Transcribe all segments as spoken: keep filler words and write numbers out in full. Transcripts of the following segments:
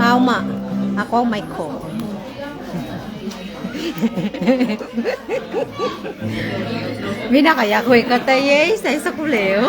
Auma, a ko au mai ko. Vinaka ia koe ka tai ei, sa isa kuleo.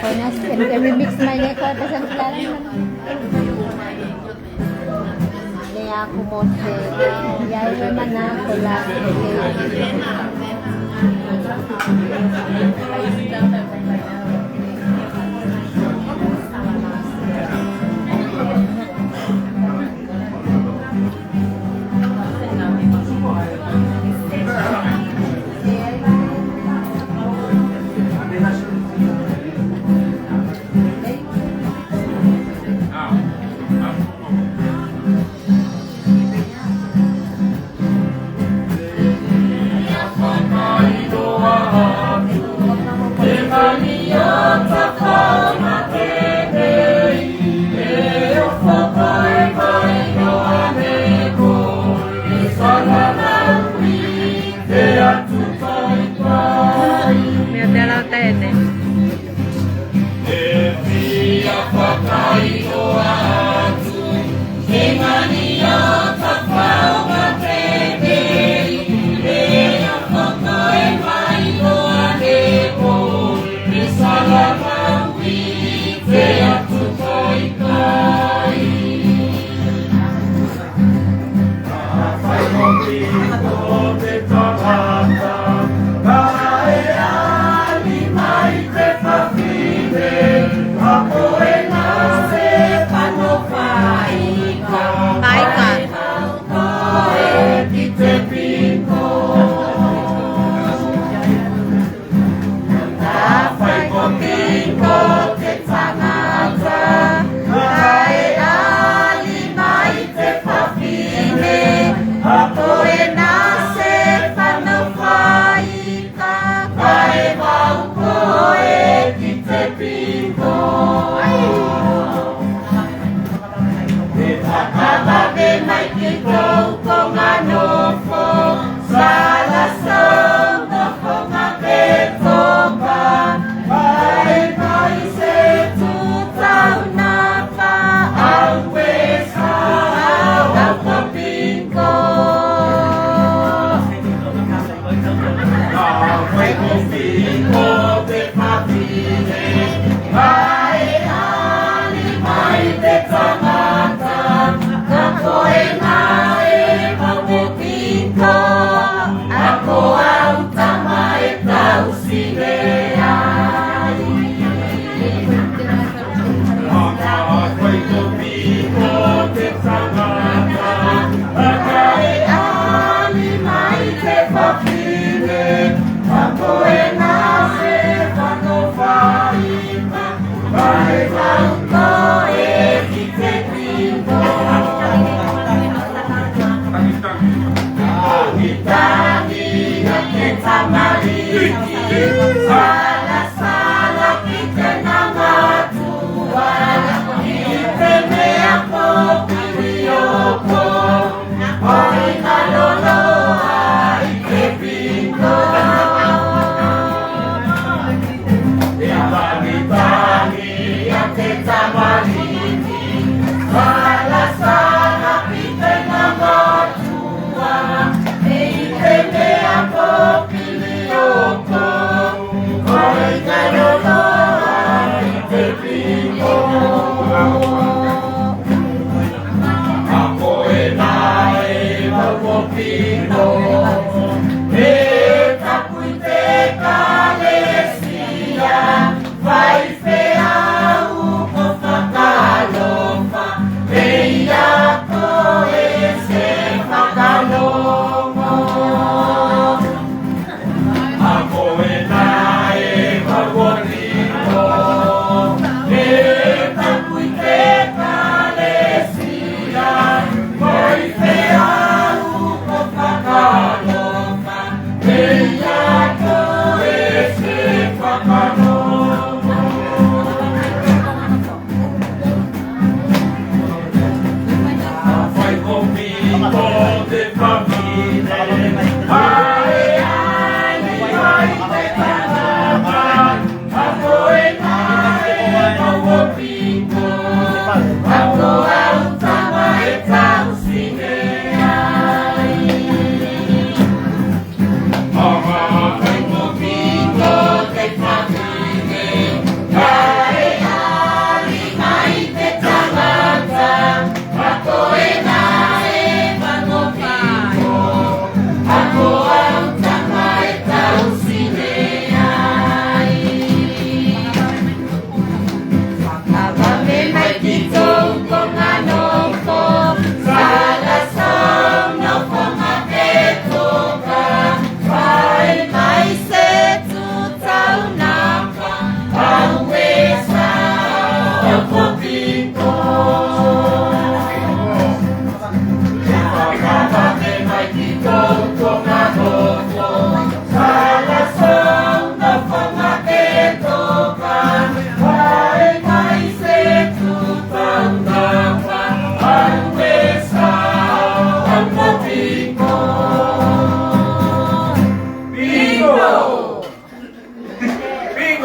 Koina, e, e remix mai ne koe, pesen klare. Ne aku mo te, ia e manako la.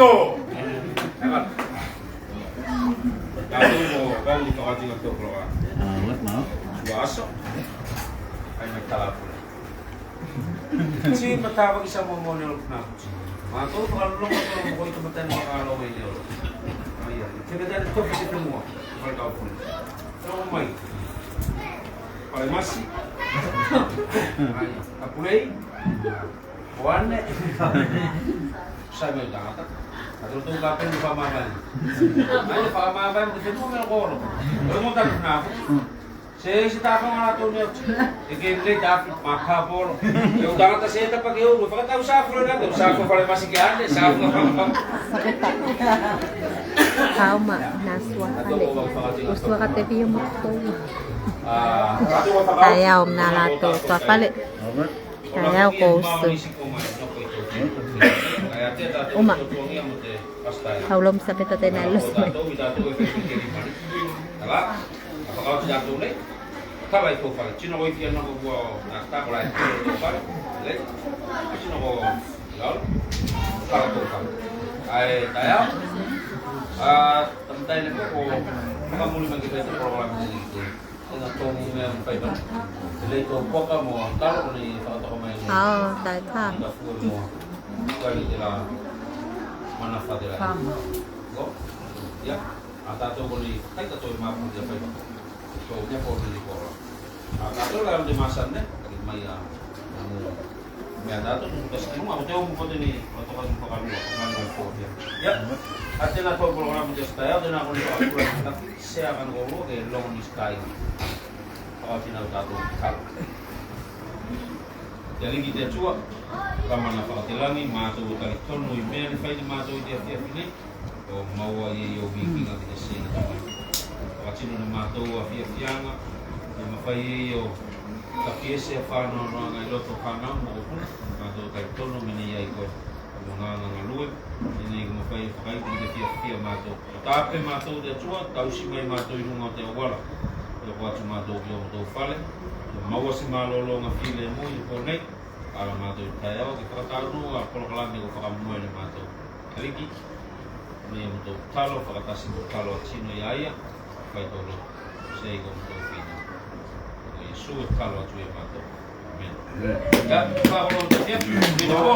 To. Tatou mo vau ni fakaotiga tokologa. Ua aso. Ai mai tala pule. Ti matavaki sa momo ne olo puna kuti. Matou fakalologo tolo mo koi tamata ne fakalogo i le olo. Aia. Te kata ne tofi te fenua. Fai kau pule. Tau mai. Fale masi. Aia. Apulei. Oane. Sai mai tagata. A tou tou kapeni fakamavae. Ai fakamavae mo te fenua me kolo. Oi mo taku na. Se se tafaga latou ne oti. E ke lei tafi makapolo. E o tagata se tapa ke o fakatau sa fule na tau sa fule fale masi ke ane sa fule fakamavae. Au ma na sua fale. O sua ka te pio mo tou. Taeao na latou sua fale. Taeao ko usu. Uma. Au lomi sa peta tena losi mai. Ae taeao. A, tamatai le koko. Fakamuli mai ke peta program nei. Tena tou mea mo fai mai. Te lei tou poka mo talo ko nei fakatoka mai nei. Ao, tae ka. Ka fua mo. Kali te la mana fa te la. Ko. Ia. A tatou ko nei kai tatou e mapu te fai mai. Tou mea ko nei ko la. A tatou la te masane. Kali mai a. Mea tatou tu kasi kinu. Ako te o mo ko te nei. Ko toka mo fakalua. Ko mai ko te. Ia. A tena tou program te stai. A tena ko nei fakalua. Se a kan ko ke long ni stai. Fakatina o tatou kala. Te Aliki te Atua, Tamana fakatelagi, matou o talitonu i mea ne fai ne matou i te afiafi nei. O maua i ei o vikiga ki te sega tamai. Fakatino ne matou afiafiaga. Ne mafai ei o tafiese a fanoanoaga i loto fanau mo kupuna. Matou talitonu me ne i ai koe. Mo gaga galue. Ina i ko mafai e fakaiti ki te fiafia matou. Tape matou te Atua, tausi mai matou i luga o te auala. Ia ko atu matou ki o matou fale. Ia maua se malologa filemu i konei. Ala matou i taeao ke fakataunuu a polokalame ko fakamoe ne matou. Aliki, me ia matou talo fakatasi mo talo a tino ia ia. Fai tou lotu. Sei ko matou fina. Ko Iesu e talo atu ia matou. Amen. Ia, fakalogo te fia. Fina po.